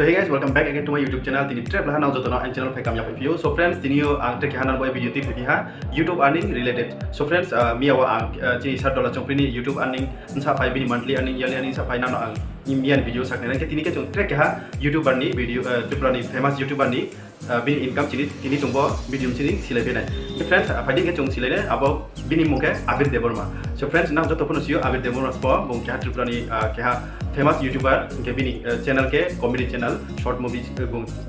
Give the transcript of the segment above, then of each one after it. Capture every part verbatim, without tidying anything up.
So hey guys, welcome back again to my YouTube channel. Tini tre plaha nang joto no aini channel phai kam ya phai phi ou. So friends, tini yo ang tre keha nang bo video tui phai phi ha, YouTube earning related. So friends, miya wo ang chini sat dola chongpri ni YouTube earning bsa phai, bini monthly earning, yearly earning bsa phai nang no ang miya ni video sakhnai. Khe tini khe chung tre keha YouTuber ni video, Tripura ni famous YouTuber ni bini income chini tini chung bo video chini silai phi nai. Friends, phai di khe chung silai nai abo bini mmung khe Abir Debbarma. So friends, nang joto pho no si ou Abir Debbarma sbo bung keha Tripura ni keha famous YouTuber, hing khe bini channel khe comedy channel, short movie,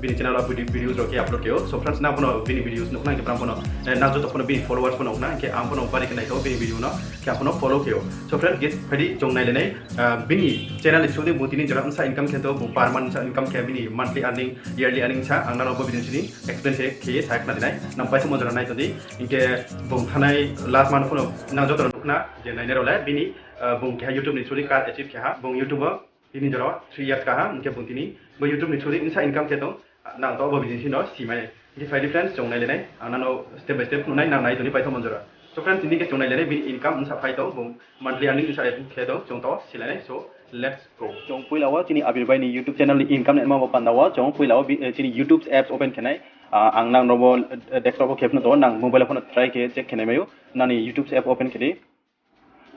bini channel wo videos rao khe upload khe ou. So friends, nang pho no bini videos nuh nai khe brang pho no, nang joto pho no bini followers pho no nuh nai, hing khe ang pho no bari khe naitho bini video no, khe ang pho no follow khe ou. So friends, khe phai di chung nailai nai bini channel ni through di bung tini jora bsa income khe tong, bung per month bsa income khe, bini monthly earning, yearly earning sa ang nang no bo video chini explain khe khe ye sa khna di nai. Nang paithaoh monjora nai tong di, hing khe bung thanai last month pho no nang joto no nuh khna je nainai rao le bini, bung keha YouTube ni through di car achieve khe ha, bung YouTube wo tini jora three years ka ha, hing khe bung tini bo YouTube ni through di bsa income khe tong, nang to bo video chini no si mai nai. Hing khe phai di friends, chung nailai nai, ang nang no step by step phnuh nai, nang nai tong di paithaoh monjora. So friends, tini khe chung nailai nai bini income bsa phai tong, bung monthly earning bsa khe tong, chung to silai nai. So let's go. Chung poila wo chini Abir bhai ni YouTube channel ni income naima bo panda wo chung poila wo chini YouTube apps open khe nai. Ang nang no bo desktop wo khe phnuh tong ou, nang mobile wo pho no try khe check khe nai mai ou. Nang ni YouTube app open khe di.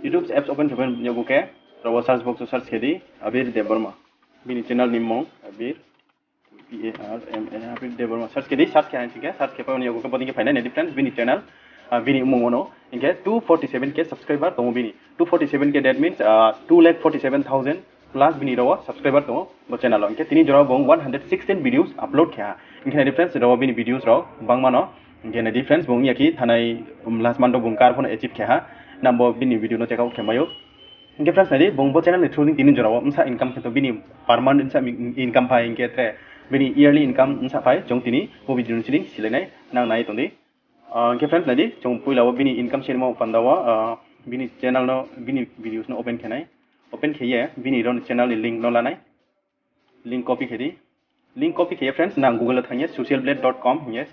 YouTube apps open khe phaimo ni yakgu khe, ro wo search box wo search khe di, Abir Debbarma. Bini channel ni mmung, Abir, P A R M A, Abir Debbarma. Search khe di, search khe haing sing khe, search khe phaimo ni yakgu khe bodei khe phai nai, nai di friends, bini channel, bini mmung wo no. Hing khe two forty seven K subscriber tong ou bini. Two forty seven K, that means two lakh forty seven thousand plus bini ro wo subscriber tong ou bo channel wo. Hing khe tini jora wo bung one hundred sixteen videos upload khe ha. Hing khe nai di friends, ro wo bini videos rao bangma no. Hing khe nai di friends, bung yakhe thanai last month wo bung car pho no achieve khe ha. Nang bo bini video no check out khe mai ou. Hing khe friends, nai di, bung bo channel ni through di tini jora wo bsa income khe tong, bini per month bsa income phai, hing khe tre bini yearly income bsa phai, chung tini bo video ni chini silai nai, nang nai tong di. Hing khe friends, nai di, chung poila wo bini income se rimo panda wo bini channel no, bini videos no open khe nai. Open khe ye bini ro ni channel ni link no la nai. Link copy khe di. Link copy khe ye friends, nang Google wo thanng ye social blade dot com hing ye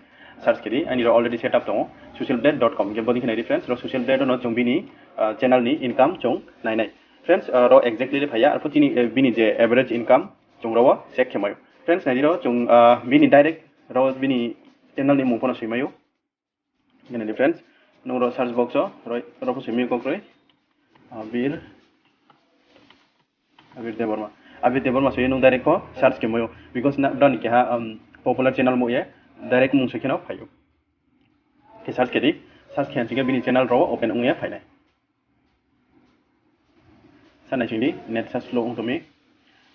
search khe di. Aini ro already set up tong ou social blade dot com. Hing khe bodei khe nai di friends, ro social blade no chung bini channel ni income chung nai nai. Friends, ro exactly le phai ya, arphuh chini bini je average income chung ro wo check khe mai ou. Friends, nai di ro chung bini direct ro bini channel ni mmung pho no soi mai ou. Hing khe nai di friends, nung ro search box wo ro pho soi mi kau kroi, Abir, Abir Debbarma. Abir Debbarma soi ye nung direct pho search khe mai ou, because brao ni keha popular channel mo ye direct mmung soi khe no phai ou. Khe search khe di, search khe haing sing khe bini channel ro wo open ong ye phai nai. Sa nai sing di, net sa slow ong tong mi.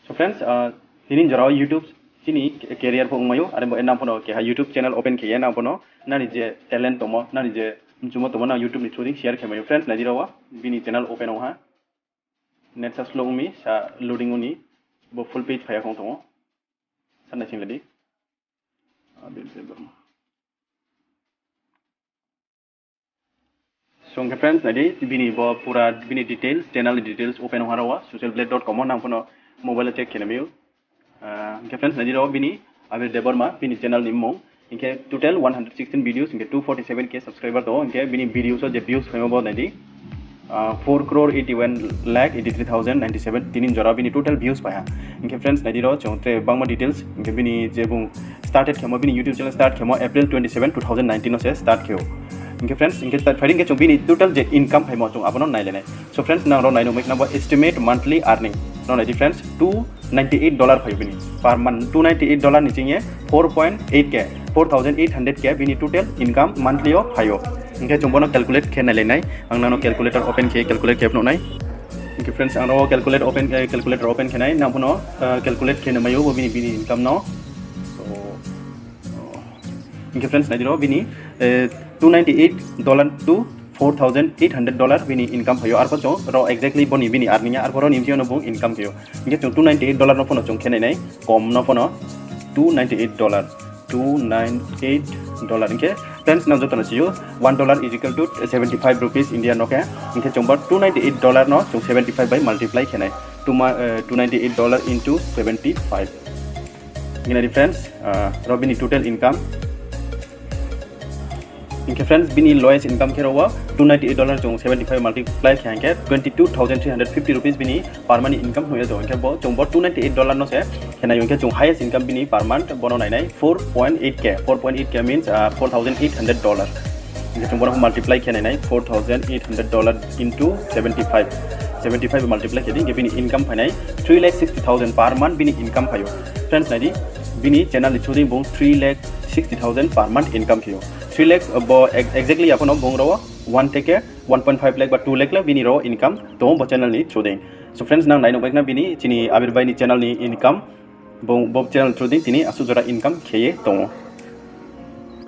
So friends, tini jora wo YouTube chini career pho ongmai ou, are bo nang pho no keha YouTube channel open khe ye nang pho no nani je talent tongmo, nani je mchumo tongmo nang YouTube ni through di share khe mai ou. Friends, nai di ro wo bini channel open ong ha. Net sa slow ong mi, sa loading ong ni, bo full page phai ya khong tong ou. Sa nai sing la di. So hing khe friends, nai di, bini bo pura bini details, channel ni details open ong ha ro wo social blade dot com wo, nang pho no mobile wo check khe nai mai ou. Hing khe friends, nai di ro bini Abir Debbarma bini channel ni mmung. Hing khe total one hundred sixteen videos, hing khe two forty seven K subscriber tong ou, hing khe bini videos wo je views phaimo bo nai di, four crore eighty one lakh eighty three thousand ninety seven tini jora bini total views phai ha. Hing khe friends, nai di ro chung tre bangma details, hing khe bini je bung started khemo, bini YouTube channel start khemo April twenty seven, two thousand nineteen no se start khe ou. Hing khe friends, hing khe phai di hing khe chung bini total je income phaimo chung abo no nailai nai. So friends, nang ro nai nuh mai khna bo estimate monthly earning no nai di friends, two ninety eight dollar phai ou bini per month, two ninety eight dollar ni ching ye four point eight K, four thousand eight hundred K bini total income monthly yo phai ou. Hing khe chung bo no calculate khe nailai nai, ang nang no calculator open khe calculate khe phnuh nai. Hing khe friends, ang ro calculate open, calculator open khe nai, nang pho no calculate khe nai mai ou bo bini, bini income no. So hing khe friends, nai di ro bini two ninety eight dollar to four thousand eight hundred dollar bini income phai ou. Arphuh chung ro exactly bo ni bini earning ya, arphuh ro ni bsing yo no bung income khe ou. Hing khe chung two ninety eight dollar no pho no chung khe nai nai, kom no pho no two ninety eight dollar, two ninety eight dollar. Hing khe friends, nang joto no si ou, one dollar is equal to seventy five rupees India no khe. Hing khe chung bo two ninety eight dollar no chung seventy five bai multiply khe nai, two ninety eight dollar into seventy five. Hing khe nai di friends, ro bini total income. Hing khe friends, bini lowest income khe ro wo Two ninety eight dollar chung seventy five multiply khe hing khe twenty two thousand three hundred fifty rupees bini per month ni income hing ye tong. Hing khe bo chung bo two ninety eight dollar no se khe nai hing khe chung highest income bini per month bo no nai nai four point eight K. Four point eight K means four thousand eight hundred dollar. Hing khe chung bo no multiply khe nai nai four thousand eight hundred dollar into seventy five. Seventy five multiply khe di hing khe bini income phai nai three lakh sixty thousand per month bini income phai ou. Friends, nai di, bini channel ni through dei bung three lakh sixty thousand per month income khe ou. Three lakh bo exactly ya pho no bung ro one theke one point five lakh ba two lakh le bini ro income tong ou bo channel ni through dei. So friends, nang nai nuh bai khna bini chini Abir bhai ni channel ni income, bo channel through dei tini asuh jora income khe ye tong ou.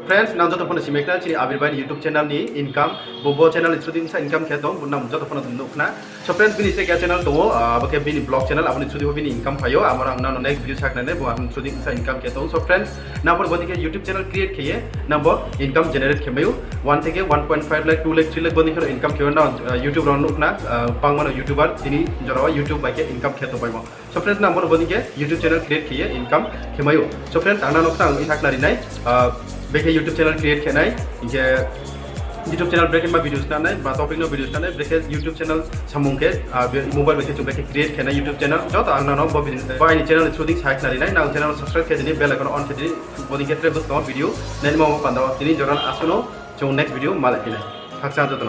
Friends, nang joto pho no simai khna chini Abir bhai ni YouTube channel ni income, bo bo channel ni through dei bsa income khe tong, nang joto pho no nuh khna. So friends, bini tre khe channel tong ou, abo khe bini vlog channel, abo ni through dei pho bini income phai ou, abo ang nang no next video sakhnai nai, bo ang through dei bsa income khe tong ou. So friends, nang pho bo dei khe YouTube channel create khe ye nang bo income generate khe mai ou, one theke one point five lakh, two lakh, three lakh bo dei khe no income khe ou nang YouTube rao nuh khna, bangma no YouTuber tini jora wo YouTube bai khe income khe tongpaimo. So friends, nang bo no bo dei khe YouTube channel create khe ye income khe mai ou. So friends, ang nang no khna ang sakhnari nai, brekhe YouTube channel create khe nai, hing khe YouTube channel brekhe ma video sna nai, ma topic no video sna nai, brekhe YouTube channel samung khe, mobile bai khe chung brekhe create khe nai YouTube channel, joto ang nang no bo aini channel ni through dei sakhnari nai, nang channel no subscribe khe di ni, bell icon on khe di ni, bo dei khe tre buskang wo video nainaima wo panda wo tini jora asuh no, chung next video malai phi nai. Khakchang joto no.